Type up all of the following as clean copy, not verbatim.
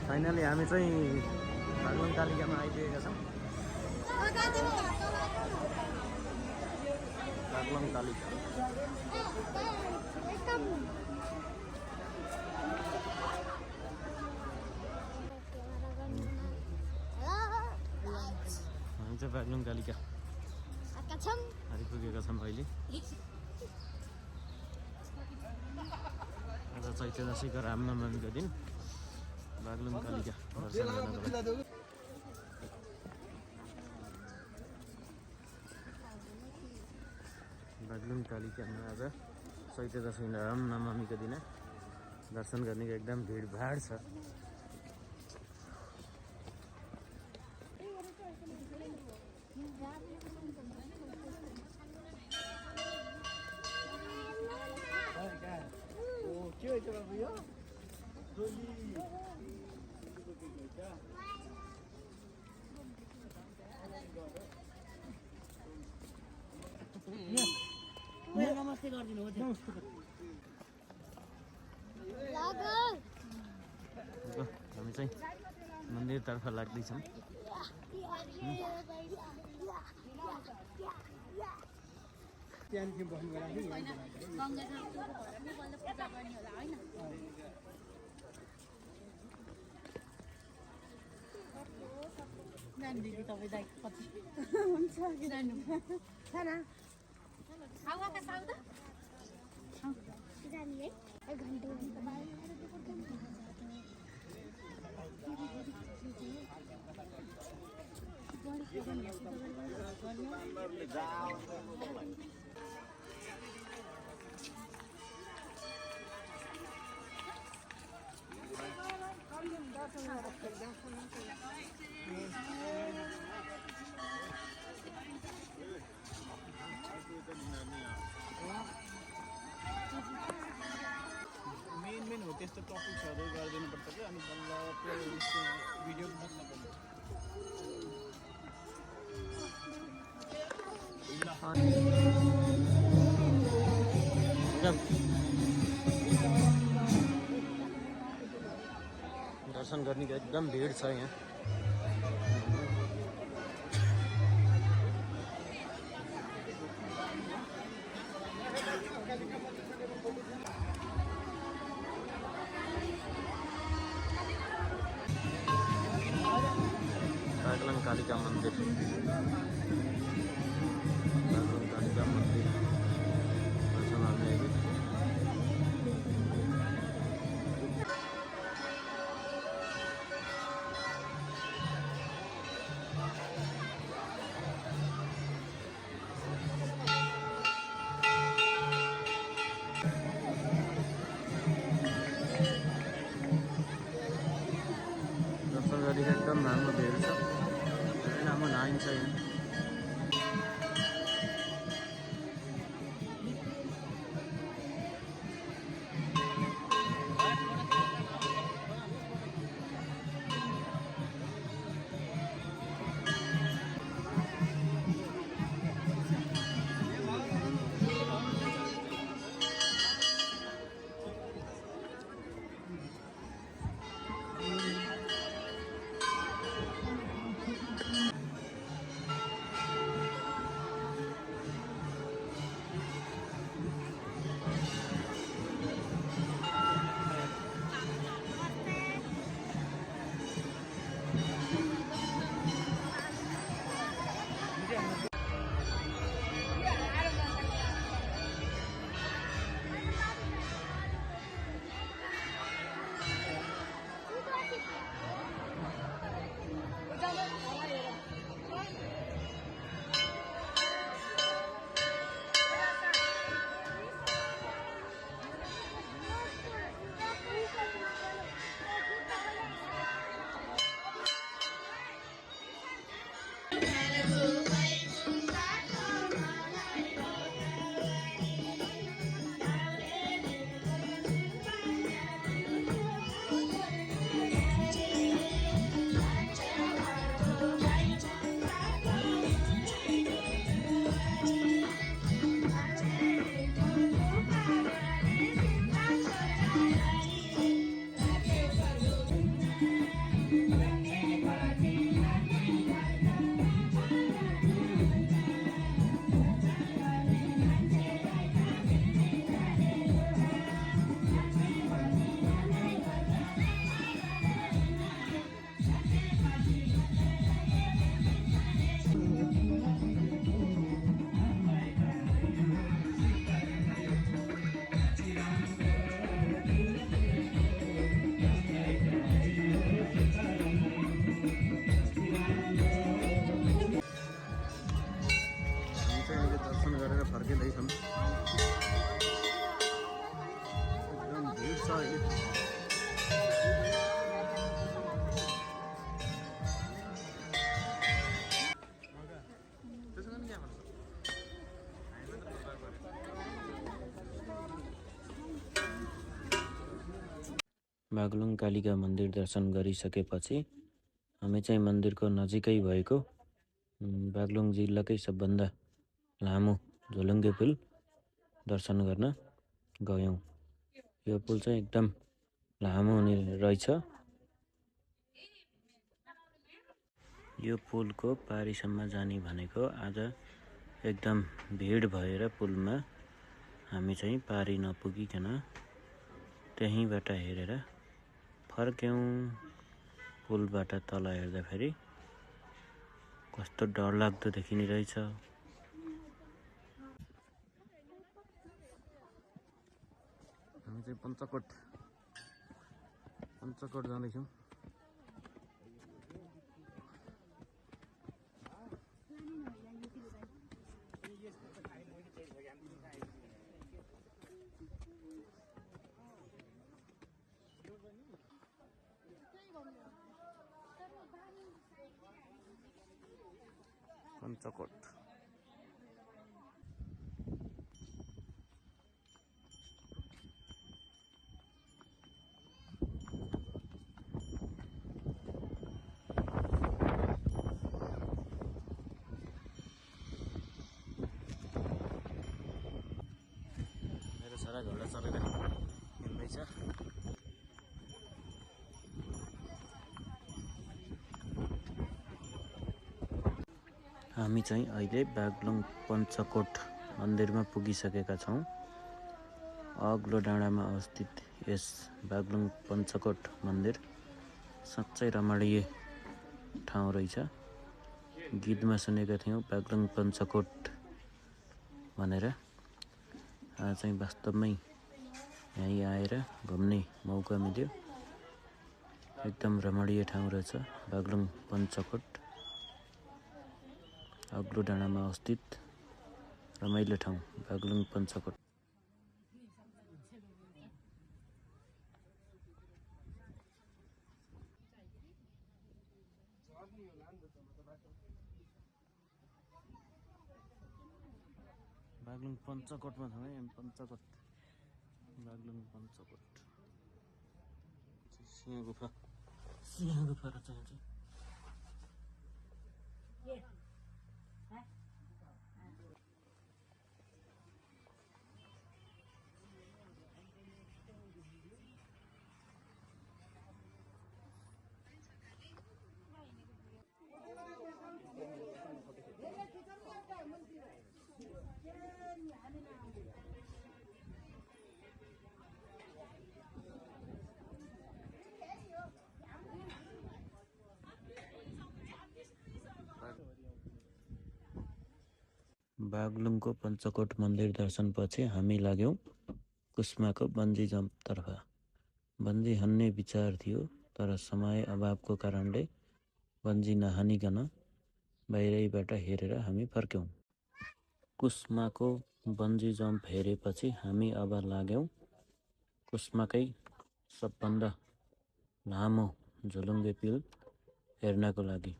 Finally हामी चाहिँ बागलुङ कालिकामा आइपुगेका छौँ। बागलुङ कालिका हामी चाहिँ बागलुङ कालिका आइपुगेका छौँ अहिले। आज चैते दशैँको रामनवमीको दिन बागलुङ कालिका दर्शन गर्नको लागि। बागलुङ कालिकामा आज चैते दशैँ रामनवमीको दिन दर्शन गर्नेको एकदम भिडभाड छ। नमस्ते गरिदिनु हो। हामी चाहिँ मन्दिरतर्फ लाग्दैछौँ। दिदी तपाईँ दाइ कति हुन्छ कि जानु खाना साउका साउदा जाने है 1 घन्टा मेन हो त्यस्तो टपिक्सहरू गरिदिनु पर्छ कि अनि बल्ल त्यो भिडियो बन्न पर्छ। दर्शन गर्नेको एकदम भिड छ यहाँ। बागलुङ कालिका मन्दिर, बागलुङ कालिका मन्दिर दर्शन गर्ने अहिले। दर्शन गरेको एकदम राम्रो भिड छ, धेरै लामो लाइन छ यहाँ। बागलुङ कालिका मन्दिर दर्शन गरिसकेपछि हामी चाहिँ मन्दिरको नजिकै भएको बागलुङ जिल्लाकै सबभन्दा लामो झोलुङ्गे पुल दर्शन गर्न गयौँ। यो पुल चाहिँ एकदम लामो हुने रहेछ। यो पुलको पारीसम्म जाने भनेको आज एकदम भिड भएर पुलमा हामी चाहिँ पारी नपुगिकन त्यहीँबाट हेरेर फर्क्यौँ। पुलबाट तल हेर्दाखेरि कस्तो डरलाग्दो देखिने रहेछ। हामी चाहिँ पञ्चकोट जाँदैछौँ। पञ्चकोट मेरो छोरा घोडा चढेर हिँड्दैछ। हामी चाहिँ अहिले बागलुङ पञ्चकोट मन्दिरमा पुगिसकेका छौँ। अग्लो डाँडामा अवस्थित यस बागलुङ पञ्चकोट मन्दिर साँच्चै रमणीय ठाउँ रहेछ। गीतमा सुनेका थियौँ बागलुङ पञ्चकोट भनेर। आज चाहिँ वास्तवमै यहीँ आएर घुम्ने मौका मिल्यो। एकदम रमणीय ठाउँ रहेछ बागलुङ पञ्चकोट। अग्लो डाँडामा अवस्थित रमाइलो ठाउँ बागलुङ पञ्चकोट। बागलुङ पञ्चकोटमा छौँ है। पञ्चकोट बागलुङ पञ्चकोट सिंह गुफा रहेछ यहाँ चाहिँ। बागलुङको पञ्चकोट मन्दिर दर्शनपछि हामी लाग्यौँ कुस्माको बन्जी जम्पतर्फ। बन्जी हान्ने विचार थियो तर समय अभावको कारणले बन्जी नहानिकन बाहिरैबाट हेरेर हामी फर्क्यौँ। कुस्माको बन्जी जम्प हेरेपछि हामी अब लाग्यौँ कुस्माकै सबभन्दा लामो झोलुङ्गे पुल हेर्नको लागि।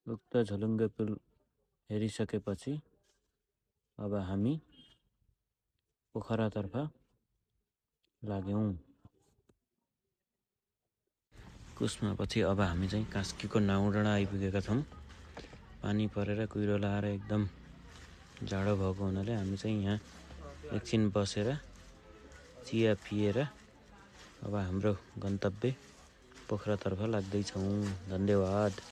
उक्त झोलुङ्गे पुल हेरिसकेपछि अब हामी पोखरातर्फ लाग्यौँ। कुस्मापछि अब हामी चाहिँ कास्कीको नाउँ डाँडा आइपुगेका छौँ। पानी परेर कुहिरो लाएर एकदम जाडो भएको हुनाले हामी चाहिँ यहाँ एकछिन बसेर चिया पिएर अब हाम्रो गन्तव्य पोखरातर्फ लाग्दैछौँ। धन्यवाद।